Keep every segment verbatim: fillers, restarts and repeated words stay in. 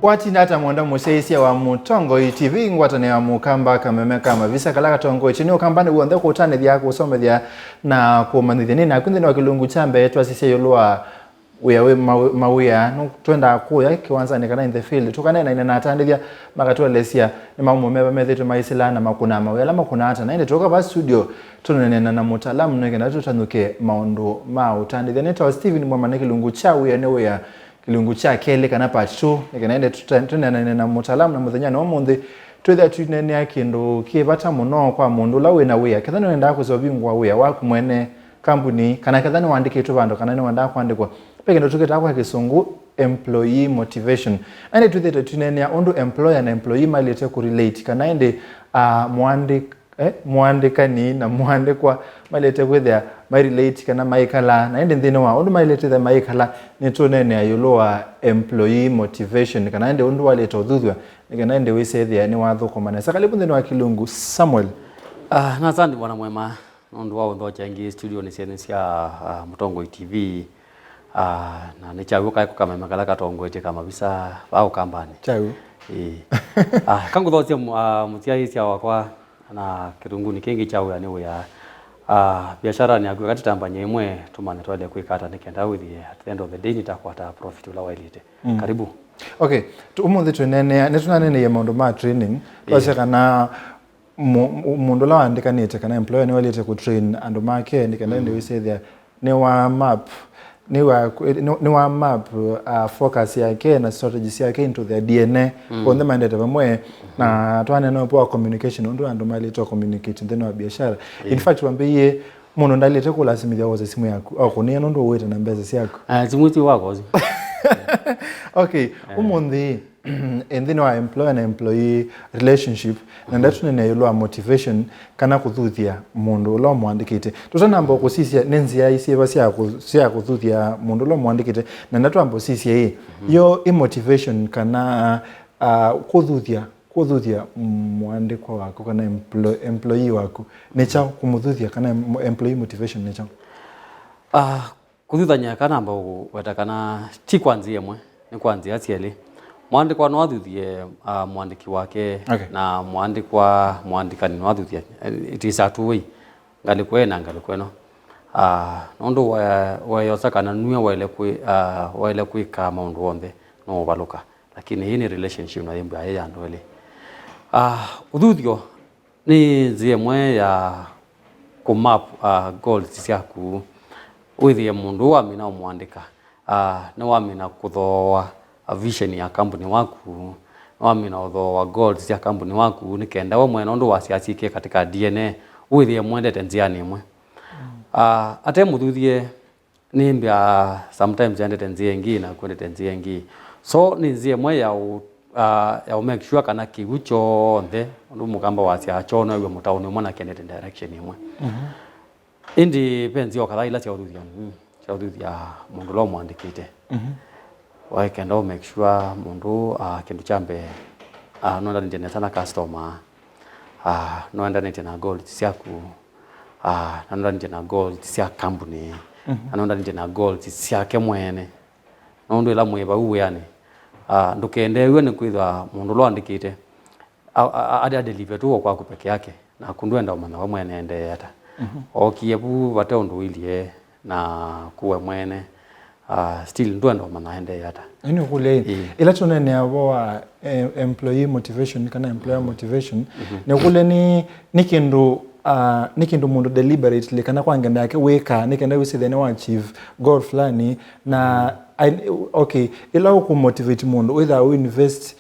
Watinda ata mwenda mũsyaĩĩsya wa Mũtongoi T V, ngwatanĩo ya Mũkamba, kameme ka mavisa kala katongoetye nĩ Ũkambanĩ w'onthe kũtanĩthya, kũsomethya na kũmanyĩthya. Nĩ naku nthĩnĩ wa kĩlungu kya mbee twasisya ĩũlũ wa wĩa wĩ ma-, mawĩa nũ-, twendaa kũya kĩwanzanĩ kana in the field, tũkaneena na atandĩthya makatũelesya nĩ maũndũ meva methĩĩtwe maisĩla na makũna mawĩa ala makũna ata. Na ĩndĩ tũka va studio tũneena na mũtaalamu nĩ kenda tũtanyũke maũndũ ma ũtandĩthya. Nĩtawa Steven Mwema, nĩ kĩlungu kya wĩa nĩ wĩa, kĩlungu kya kelĩ kana part two, nĩ kenda ĩndĩ tũta-, tũneenane na mũtaalamu na mũthenyanĩ wa ũmũnthĩ twĩthĩa twineenea kĩndũ kĩ vata mũno kwa mũndũ ũla wĩ na wĩa. Ketha nĩwendaa kũsovingũa wĩa waku mwene, kambuni, kana ketha nĩwandĩkĩtwe vandũ kana nĩwendaa kũandĩkwa, ve kĩndũ tũkĩtaa kwa Kĩsũngũ employee motivation. Na ĩndĩ twĩthĩĩtwe twineenea ũndũ employer na employee maĩlĩte kũrelate, kana ĩndĩ, ah, mũandĩk-, eh, mũandĩkani na mũandĩkwa maĩlĩte kwĩthĩa mairelate kana maikala. Na ĩndĩ nthĩnĩ wa ũndũ maĩlĩte kwĩthĩa maikala, nĩtũneenea ĩũlũ wa employee motivation, kana ĩndĩ ũndũ waĩlĩte ũthuthw'a nĩ kana ĩndĩ wĩsethĩa nĩwathũkũma nesa. Karibu nthĩnĩ wa kĩlungu, Samuel. Ah, na asante Bwana Mwema. Nũndũ wa ũnthokya ĩngĩ studionĩ syenyu sya, ah, Mũtongoi T V, ah, na nĩ kyaw'o kaĩ kũkameme kala katongoetye ka mavisa va Ũkambanĩ. Kyaw'o. Ĩĩ. Ah, kangũthokye mũ-, ah, mũsyaĩĩsya wakwa na kĩlungunĩ kĩngĩ kya wĩa nĩ wĩa. Ah, biasharanĩ yaku eka tũtambany'e ĩmwe tũmanye twaĩle kwĩka ata nĩ kenda wĩthĩe at the end of the day nĩtakwata profit ũla waĩlĩte. Mm. Karibu. Okay, tu-, ũmũnthĩ twĩneenea, nĩtũnaneeneie maũndũ ma training. Ĩĩ. Twasya kana Mũ-, mũ-, mũndũ ũla waandĩkanĩte kana employer nĩwaĩlĩte kũtrain andũ make nĩ kenda ĩndĩ wĩsethĩa nĩwa map, nĩwa, nĩ-, nĩwa map, uh, focus yake na strategies yake into their D N A. Onthe maendete vamwe, na twanena ũpo wa communication, ũndũ andũ maĩlĩte communicate nthĩnĩ wa biashara. In fact, wambĩie mũndũ ndaĩlĩte kũlasimĩthya wose simũ yaku, o kũnĩa nũndũ ũwĩte na mbesa syaku. Ah, simũ ti wakwa ũsu. Okay, ũmũnthĩ, nthĩnĩ wa employer na employee relationship, na ndeto nene ĩũlũ wa motivation kana kũthuthya mũndũ ũla ũmũandĩkĩte. Tũtanamba kũsisya nĩ nzĩa isyĩva sya kũ-, sya kũthuthya mũndũ ũla ũmũandĩkĩte, na ndeto amba ũsisye ĩ, yo ĩ motivation kana, ah, kũthuthya, kũthuthya mũandĩkwa waku kana emplo-, employee waku nĩ kyaũ, kũmũthuthya kana em-, employee motivation nĩ kyaũ? Ah, Kũthuthany'a aka namba kũweta kana ti kwa nzĩa ĩmwe, nĩ kwa nzĩa syelĩ. Mũandĩkwa no athuthye, ah, mũandĩki wake, okay, na mũandĩkwa, mũandĩkani no athuthye. It is a two way. Ngalĩko ĩĩ na ngalĩko ĩno. Ah, nũndũ we-, weyosa kana nue waĩle kwĩ-, ah, waĩle kwĩka maũndũ onthe, no ũvalũka. Lakini hii nĩ relationship na yĩmbwa ĩ ya andũ elĩ. Ah, ũthuthyo nĩ nzĩa ĩmwe ya kũmap, ah, goals syaku. Wĩthĩe mũndũ ũũ wamina ũmũandĩka, ah, nĩwamina kũthooa, ah, vision ya kambuni waku, nĩwamina ũthooa goals sya kambuni waku, nĩ kenda we mwene ũndũ wasyasyĩkie katika D N A, wĩthĩe mwendete nzĩanĩ ĩmwe. Ah, ate mũthuthye, nĩmbĩa sometimes endete nzĩa ĩngĩ na kwendete nzĩa ĩngĩ. So, nĩ nzĩa ĩmwe ya ũ-, ah, ya ũ make sure kana kĩw'ũ kyonthe, ũndũ mũkamba wasya, kyonew'e mũtaũnĩ ũmwe na kendete direction ĩmwe. Ĩndĩ ve nzĩa o kadhaa ila sya ũthuthya, mm, sya ũthuthya mũndũ ũla ũmũandĩkĩte. Waĩ kenda ũ make sure mũndũ, ah, kĩndũ kya mbee, ah, nũendanĩtye nesa na customer, ah, nũendanĩtye na goals syaku, ah, na nũendanĩtye na goals sya kambuni, na nũendanĩtye na goals syake mwene. Nũndũ ĩla mwĩ vau wĩanĩ, ah, ndũkendeew'e nĩ kwĩthwa mũndũ ũla ũandĩkĩte a, a, a, adelive tu o kwaku peke yake, naku ndwenda ũmanya we mwene endee ata. Ookie vu vate ũndũ ũilyĩ, naku we mwene, ah, still ndwenda ũmanya endee ata. Ĩĩ nĩ ũkũlya ĩ. Ĩĩ. Ĩla tũneenea ũvoo wa, eh, employee motivation kana employer motivation, nĩ ũkũlya nĩ, nĩ kĩndũ, ah, nĩ kĩndũ mũndũ deliberately kana kwa ngenda yake wĩkaa nĩ kenda wĩsĩthĩa nĩ wa achieve goal fulani, na, I, okay, ĩla ũkũmotivate mũndũ wĩthaa ũinvest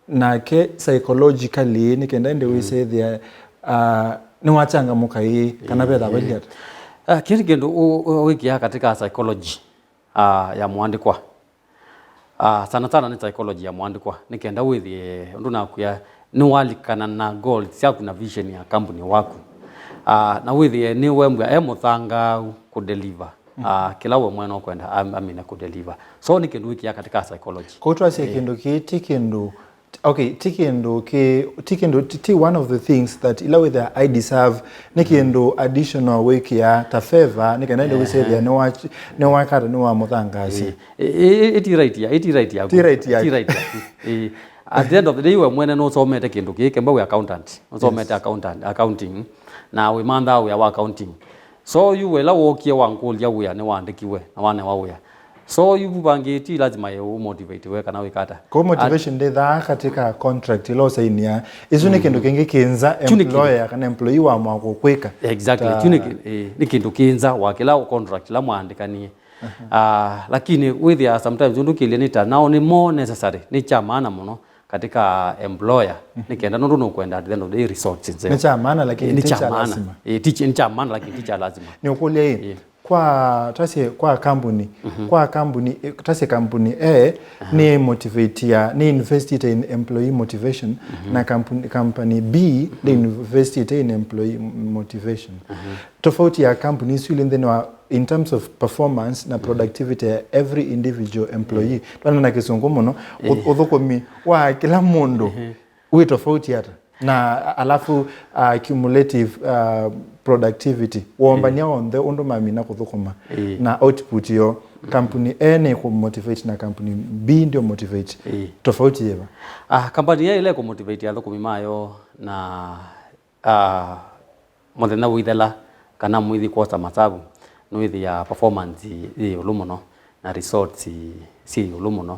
nake psychologically nĩ kenda ĩndĩ wĩsethĩa, ah, nĩwachangamũka ĩĩ kana vetha vailye ata? Ah, kĩndũ kĩndũ ũ-, ũ-, wĩkĩa katika psychology, ah, ya mũandĩkwa. Ah, sana sana nĩ psychology ya mũandĩkwa nĩ kenda wĩthĩe ũndũ nakwĩa nĩwalikana na goals syaku na vision ya kambuni waku. Ah, na wĩthĩe nĩ wembwa e mũthangaau kũdeliver, ah, kĩla we mwene ũkwenda am-, amine kũdeliver. So nĩ kĩndũ wĩkĩa katika psychology. Kũu twasya kĩndũ kĩĩ ti kĩndũ Okay, ti kĩndũ kĩ, ti kĩndũ, ti, ti one of the things that ila wĩthĩa I deserve, nĩ kĩndũ additional wĩkĩa ta favor, nĩ kenda ĩndĩ wĩsethĩa nĩ wa, nĩ wakata, nĩ wa mũthangaasya. Ĩ, ĩ, ĩ, ĩ, ti right ya, ĩ, ti right yaku. Ti right yaku. Ti right yaku. Ĩ, at the end of the day, we mwene nũsomete kĩndũ kĩĩ, kemba wĩ accountant. Nũsomete accountant, accounting, na wĩmanthaa wĩa wa accounting. So, yu wela wookie wankũlya wĩa nĩwaandĩkiwe na wanewa wĩa. So, yu vangĩ ti lazima ĩ ũmotivate we kana wĩkata. Kwa motivation ndĩthaa katika contract ila ũsainia. Isu nĩ kĩndũ kĩngĩ kĩnza employer kana employee wamwa kũkwĩka. Exactly. Ta- Kyu nĩ kĩ-, eh, nĩ kĩndũ kĩnza wa kĩla contract ila mwaandĩkanie. Ah, lakini wĩthĩa sometimes ũndũ kĩlya nĩ ta, nao nĩ more necessary, nĩ kya maana mũno katika employer, nĩ kenda nũndũ nũkwenda at the end of the day results nzeo. Nĩ kya maana, lakini ti kya lazima. Eh, ti kya-, nĩ kya maana, lakini ti kya lazima. Nĩ ũkũlya ĩ, kwa, tasye kwa kambuni, kwa kambuni, eh, tasye kambuni A, nĩ motivate ya, nĩ invest in employee motivation, na company, company B, nĩ invest in employee motivation. Tofauti ya company isu ilĩ nthĩnĩ wa, in terms of performance na productivity ya every individual employee. Twana na kĩsũngũ mũno, ũ-, ũthũkũmi wa kĩla mũndũ wĩ tofauti ata. Na alafu, uh, cumulative, uh, productivity, wombania onthe ũndũ mamina kũthũkũma na output yo, kampuni A nĩ kũ motivate na kampuni B ndio motivate. Tofauti yĩva? Ah, kampuni A ĩla ĩkũ motivate athũkũmi mayo na, ah, mũthenya ũithela kana mwĩthi kwosa masavu, nĩwĩthĩa performance yĩ ĩũlũ mũno na results syĩ ĩũlũ mũno.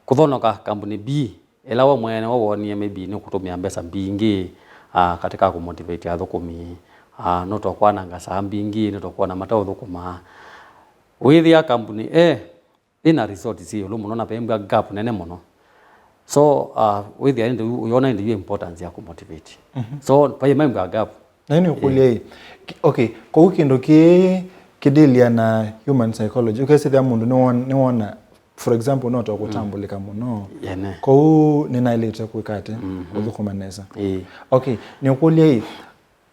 Kũthonoka kambuni B, ĩla we mwene we wonie maybe nĩkũtũmĩa mbesa mbingĩ, ah, katika kũmotivate athũkũmi, ah, nũtokwananga saa mbingĩ, nũtokwona mataũthũkũma. Wĩthĩa kambuni A ĩna results syĩ ĩũlũ mũno na vembwa gap nene mũno. So, uh, wĩthĩa ĩndĩ yu, ũyona ĩndĩ yu importance ya kũmotivate. So, vai maimbwa gap. Na ĩno ĩkũlya ĩ, ki-, okay, kwoou kĩndũ kĩĩ kĩdĩlya na human psychology. Ũkesĩthĩa mũndũ nĩwona, nĩwona, for example, no tokũtambũlĩka mũno. Yene. Kwoou nĩnaĩlĩte kwĩka ate, ũthũkũma nesa. Ĩĩ. Okay, nĩũkũlya ĩ,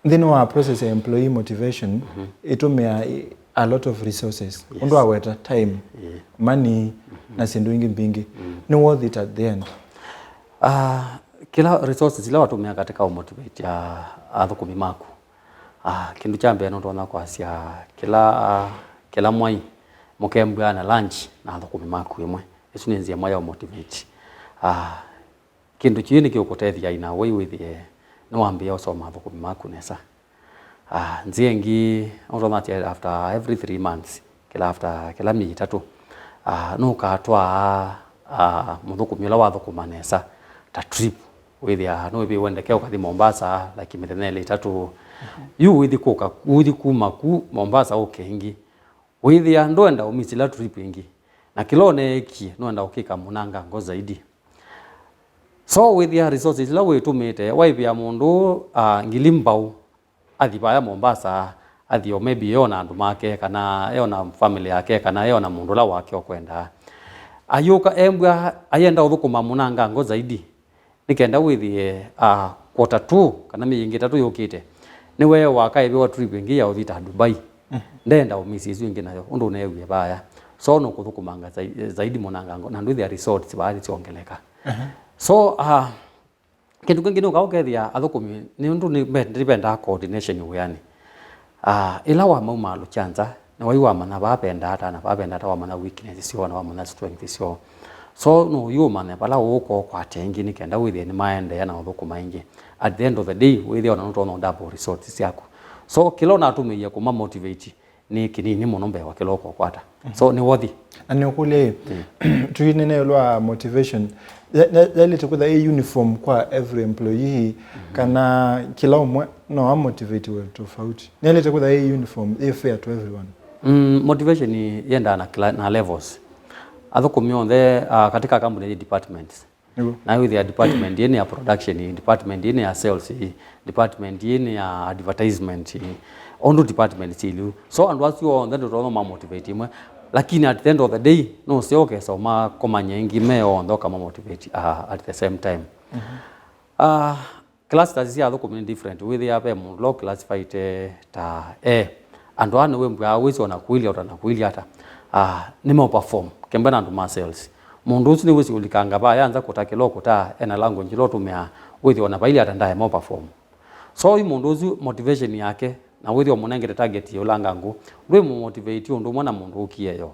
nthĩnĩ wa process ya employee motivation, ĩtũmĩa i-, a lot of resources. Ũndũ waweta time, money, na syĩndũ ingĩ mbingĩ. Nĩ worth it at the end? Ah, kĩla resources ila watũmĩa katika ũmotivate a-, athũkũmi maku. Ah, kĩndũ kya mbee nũtonya kwasya kĩla, kĩla mwai mũkembwa na lunch na athũkũmi maku ĩmwe. Ĩsu nĩ nzĩa ĩmwe ya ũmotivate. Ah, Kĩndũ kĩu nĩkĩũkũtethya in a way wĩthĩe nĩwambĩĩa ũsoma athũkũmi maku nesa. Ah, nzĩa ĩngĩ, ũtonya atĩ after every three months, kĩla after, kĩla myei ĩtatũ, ah, nũkatwaa, ah, mũthũkũmi ũla wathũkũma nesa ta trip. Wĩthĩa nũĩvĩwe ndeke ũkathi Mombasa, like, mĩthenya ĩlĩ ĩtatũ. Yu ũithi kũka, ũithi kuma ku Mombasa ũke ĩngĩ. Wĩthĩa ndwenda ũmisila trip ĩngĩ. Na kĩla ũneekie, nũenda ũkĩka mũnangango zaidi. So, wĩthĩa resources ila wĩtũmĩte, waĩvĩa mũndũ, ah, ngili mbau, athi vaya Mombasa, athi o maybe eona andũ make, kana eona family yake, kana eona mũndũ ũla wake ũkwendaa. Ayũka embwa, ayenda ũthũkũma mũnangango zaidi. Nĩ kenda wĩthĩe, ah, quarter two, kana myei ĩngĩ ĩtatũ yũkĩte, nĩwe wakaĩvĩwa trip ĩngĩ ya ũthi ta Dubai. Ndenda ũmisi ĩsu ĩngĩ nayo, ũndũ ũneewie vaya. So, nũkũthũkũmanga zai-, zaidi mũnangango, na ndwĩthĩa results vaya syongeleka. So, ah, kĩndũ kĩngĩ nũka ũkethĩa athũkũmi, nĩ ũndũ nĩ me-, nĩvendaa coordination wĩanĩ. Ah, ĩla wamaumaalũkya nza, nĩwai wamanya vaa vendaa ata, na vaa vendaa ata, wamanya weakness syoo, na wamanya strength syoo. So, nũyu ũmanya vala ũũka ũkwate ĩngĩ nĩ kenda wĩthĩe nĩmaendeea na ũthũkũma ĩngĩ. At the end of the day, wĩthĩe ona nũtonya double results syaku. So, kĩla ũnatũmĩie kũma motivate nĩ kĩnini mũno mbee wa kĩla ũkũkwata. So, nĩ worthy. Na nĩũkũlya ĩ, tũinene ĩũlũ wa motivation, ya-, ya-, yaĩlĩte kwĩtha ĩ uniform kwa every employee, kana kĩla ũmwe no amotivatiwe tofauti? Nĩyaĩlĩte kwĩtha ĩ uniform, ĩ fair to everyone? Mm, motivation yendaa na kĩla, na levels. Athũkũmi onthe, ah, katika kambuni yĩ departments. Nĩguo. Na wĩthĩa department ĩĩ nĩ ya production, department ĩĩ nĩ ya sales, department ĩĩ nĩ ya advertisement, ũndũ department syĩlĩ. So, andũ asu onthe ndũtonya ma motivate ĩmwe, lakini at the end of the day, nũseo ũkesa ũmakomany'a ĩngĩ me onthe ũkama motivate, ah, at the same time. Ah, clusters sya athũkũmi nĩ different. Wĩthĩa ve mũndũ ũla ũclassifyĩte ta A. Andũ aa nĩwĩmbwaa wĩsĩ ona kũilya ũtana kũilya ata. Ah, nĩmeũperform kembe na andũ ma sales. Mũndũ ũsu nĩwĩsĩ ũlikanga vaa yanza kũta kĩla ũkũtaa, ena language ĩla ũtũmĩaa, wĩthĩwa na vailĩ ata ndaema perform. So yu mũndũ ũsu motivation yake, na wĩthĩwa mũnengete target yĩũlanga ngũ, ndwĩ mũmotivate ũndũ ũmwe na mũndũ ũkie yo.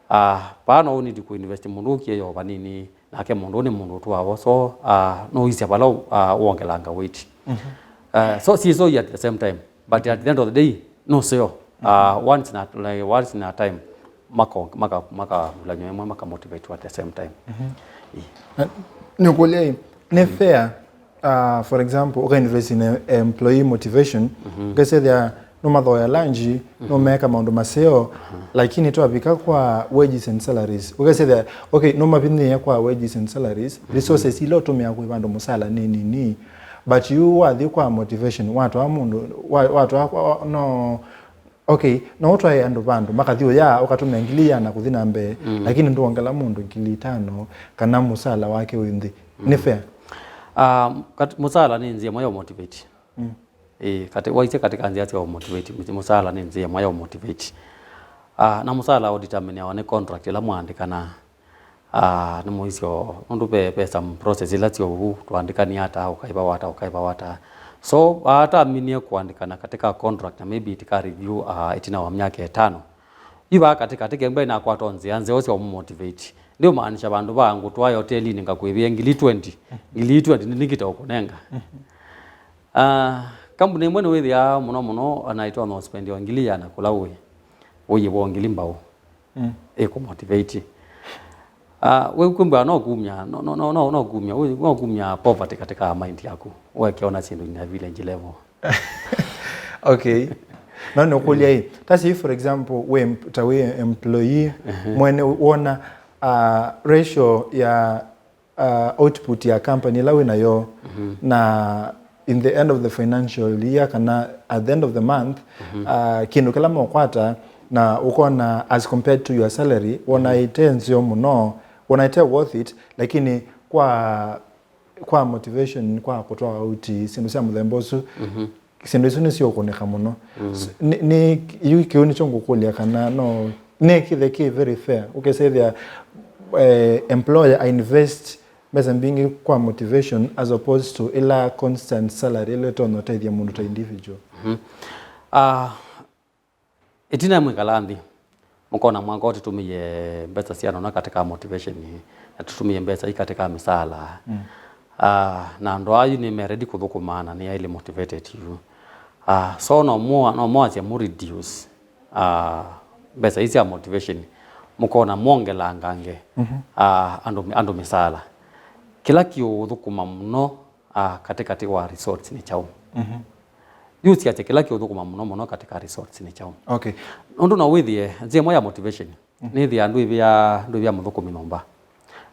Ah, vaa no ũnidi kũinvest mũndũ ũkie yo vanini, nake mũndũ ũũ nĩ mũndũ ũtũawa. So, ah, no ũisya vala, ah, wongelanga weight. Mhm. Ah, so si so at the same time, but at the end of the day, no seo. Ah, once in a, like, once in a time, mako maka maka maka motivate at the same time. Mhm. Ĩ. Na nĩkũlya ĩ, nĩ fair, uh, for example, ũka invest in a, employee motivation, ũkesethĩa nũmathoya lunch, nũmeka maũndũ maseo, lakini twavika kwa wages and salaries, ũkesethĩa, okay, nũmavinyĩĩa kwa wages and salaries, resources ila ũtũmĩa kũĩva andũ mũsala nĩ nini, but yu wathi kwa motivation, watwaa mũndũ, wa- watwaa kwa- no, okay, no ũtwae andũ vandũ makathi ũya ũkatũmĩa ngili ĩana kũthi na mbee, lakini ndwongela mũndũ ngili itano kana mũsala wake wĩ nthĩ. Nĩ fair? Um, kat- mũsala nĩ nzĩa ĩmwe ya motivate. Mm. Ĩĩ, katĩ waisye katika nzĩa sya motivate, mũsala nĩ nzĩa ĩmwe ya motivate. Ah, na mũsala ũdetermineawa nĩ contract ĩla mwaandĩkana. Ah, nĩ mũisyo, nũndũ ve, ve some process ila syo ũu, twaandĩkanie ata, ũkaiva wata, ũkaiva wata. So, ataminie kũandĩkana katika contract na maybe tika review, ah, ĩtina wa myaka ĩtano. Yu vaa katĩ katĩ kembe nakwata nzĩa nzeo sya ũmũmotivate. Ndiũmaanisha vandũ va ngũtwae hotelinĩ ngakwĩvĩe ngili twenty, ngili twenty nĩnĩkĩte ũkũnenga. Ah, kambuni ĩmwe nĩwĩthĩaa mũno mũno anaitonya ũspend o ngili ĩana kũla ũĩ, ũyĩvwa ngili mbau. Mm. Ĩkũmotivate. Ah, we kwĩmbwa no kumya, no, no, no, no, no kumya, we- no kumya poverty katika mind yaku. Wekeona syĩndũ in a village level. Okay. No nĩũkũlya ĩ, ta si for example, we em- ta we employee, mwene wona, uh, ratio ya, uh, output ya company ĩla wĩ nayo, na in the end of the financial year kana at the end of the month, uh, kĩndũ kĩla mokwata na ũkona as compared to your salary, wona ĩte nzeo mũno, wona ĩte worth it, lakini kwa kwa motivation, kwa kũtwaa out syĩndũ sya mũthemba ũsu, syĩndũ isu nĩsiũkũnĩka mũno. S- nĩ, nĩ, yu kĩu nĩkyo ngũkũlya kana no nĩ kĩthe kĩ very fair ũkĩsethĩa, eh, employer a invest mbesa mbingĩ kwa motivation as opposed to ĩla constant salary ĩla ĩtonya ũtethya mũndũ ta individual. Ah, ĩtina mwĩkala nthĩ, mũkona mwaka ũũ tũtũmĩie mbesa siana ũna katika motivation, na tũtũmĩie mbesa ii katika mĩsaala. Ah, na andũ ayu nĩ me ready kũthũkũma na nĩ highly motivated yu. Ah, so no mwa- no mwasya mũ reduce, ah, mbesa ii sya motivation, mũkona mwongelangange, ah, andũ, andũ mĩsaala. Kĩla kĩũthũkũma mũno, ah, katĩ katĩ wa results nĩ kyaũ? Yu siasya kĩla kĩũthũkũma mũno mũno katika results nĩ kyaũ? Okay. Nũndũ no wĩthĩe nzĩa ĩmwe ya motivation, nĩthĩa ndwĩvĩa, ndwĩvĩa mũthũkũmi nyũmba.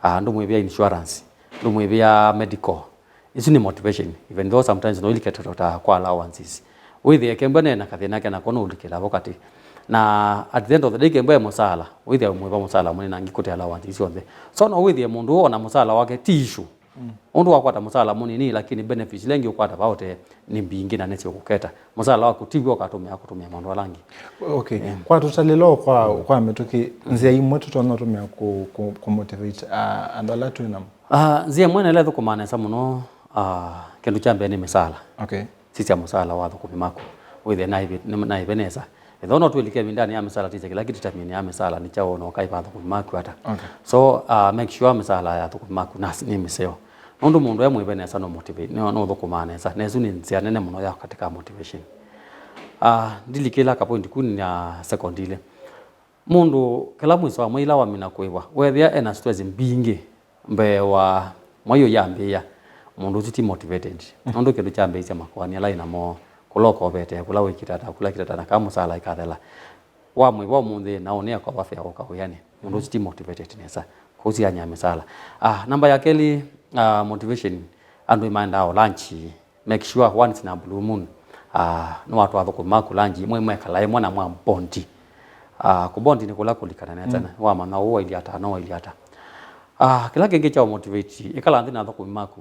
Ah, ndũmwĩvĩa insurance, ndũmwĩvĩa medical. Isu nĩ motivation, even though sometimes no ilikete ta kwa allowances. Wĩthĩe kembe nena kathĩna kenako no ũlikĩla vo katĩ. Na at the end of the day kembe mũsala, wĩthĩa ũmwĩva mũsala mũnini na ngĩkũte allowances syonthe. So no wĩthĩe mũndũ ona mũsala wake ti issue. Ũndũ wakwata mũsala mũnini, lakini benefits ila ingĩ ũkwata vaa ũtee nĩ mbingĩ na nĩsyo kũketa. Mũsala waku ti w'o ũkatũmĩa kũtũmĩa maũndũ ala angĩ. Okay. Kwa tũtalĩlo kwa, kwa mĩtũkĩ, nzĩa imwe tũtonya ũtũmĩa kũ, kũ, kũ motivate, ah, andũ ala twĩ namo? Ah, nzĩa ĩmwe na ĩla ĩthũkũmaa nesa mũno, ah, kĩndũ kya mbee nĩ mĩsala. Okay. Sisya mũsala wa athũkũmi maku. Wĩthĩe naĩve, nĩ- naĩve nesa. Ethĩwa no twĩlike ĩvindanĩ ya mĩsala, tisya kĩla kĩtitaminĩ ya mĩsala nĩ kyaũ na ũkaiva athũkũmi maku ata. Okay. So, uh, make sure mĩsala ya athũkũmi maku na nĩ mĩseo. Nũndũ mũndũ e mwĩve nesa no motivate, no, no ũthũkũmaa nesa. Na ĩsu nĩ nzĩa nene mũno ya katika motivation. Uh, ndilikĩla ka point kuni ya second ile. Mũndũ kĩla mwĩso wa mwei ĩla wamina kũĩvwa, weethĩa ena stress mbingĩ mbee wa mwei ũyambĩĩa, mũndũ ũsu ti motivated. Nũndũ kĩndũ kyambĩĩsya makoani ala ĩnamo, kũla ũkovete, kũla wĩkĩte ata, kũla kĩtata na kaa mũsala ĩkathela. Wamwĩva ũmũnthĩ na ũnĩa kwava fea ũka wĩanĩ, mũndũ ũsu ti motivated nesa. Kũu siany'a mĩsala. Ah, namba ya kelĩ, ah, motivation, andũ nĩmaendaa o lunch. Make sure once in a blue moon, ah, nĩwatwaa athũkũmi maku lunch, mwe mwekala ĩmwe na mwa bondi. Ah, kũbondi nĩ kũla kũlikana nesa, wamanya ũũ wailye ata, no wailye ata. Ah, kĩla kĩngĩ kya motivate, ĩkala nthĩ na athũkũmi maku,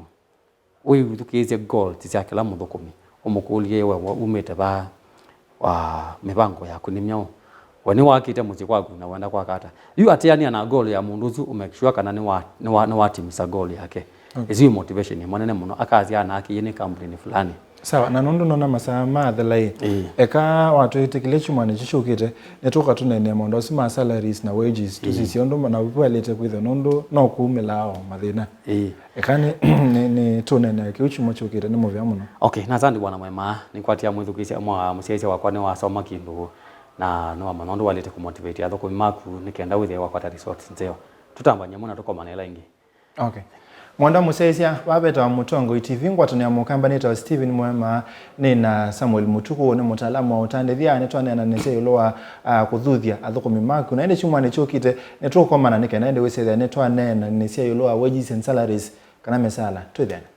wĩthukĩĩsye goals sya kĩla mũthũkũmi, ũmũkũlye we wa- umĩte vaa, wa mĩvango yaku nĩ myaũ, We nĩwakĩte mũsyĩ kwaku na wenda kwaka ata? Yu atĩanĩa na goal ya mũndũ ũsu, ũmake sure kana nĩwa, nĩwa, nĩwatimisa goal yake. Okay. Ĩsu ĩ motivation ĩmwe nene mũno. Akasya anakĩie nĩ company fulani. Sawa, na nũndũ nona masaa mathela ĩ, Ĩĩ. eka watwĩtĩkĩlya kyumwanĩ kĩu kyũkĩte, nĩtũka tũneenea maũndũ asu ma salaries na wages, Ĩĩ. tũsisye ũndũ na vaĩlĩte kwĩthwa nũndũ no kumĩlaa o mathĩna. Ĩĩ. Eka nĩ, nĩ, nĩ tũneenea kĩu kyumwa kyũkĩte, nĩ mũvea mũno. Okay, na asante bwana Mwema, nĩkwatia mwĩthukĩĩsya mwa mũsyaĩĩsya wakwa nĩwasoma kĩndũ na nĩwamanya ũndũ waĩlĩte kũmotivate athũkũmi maku nĩ kenda wĩthĩe wakwata results nzeo. Tũtambany'e mũno na tũkomane ĩla ĩngĩ. Okay. Mwenda mũsyaĩĩsya, vavetawa Mũtongoi T V, ngwatanĩo ya mũkamba nĩtawa Stephen Mwema, nĩ na Samuel Mũtuku, nĩ mũtaalamu wa ũtandĩthya, nĩtwaneenanĩsya ĩũlũ wa, ah, kũthuthya athũkũmi maku. Na ĩndĩ kyumwanĩ kyũkĩte, nĩtũkomana nĩ kenda ĩndĩ wĩsĩthĩa nĩtwaneenanĩsya ĩũlũ wa wages and salaries, kana mĩsaala. Twĩthĩane.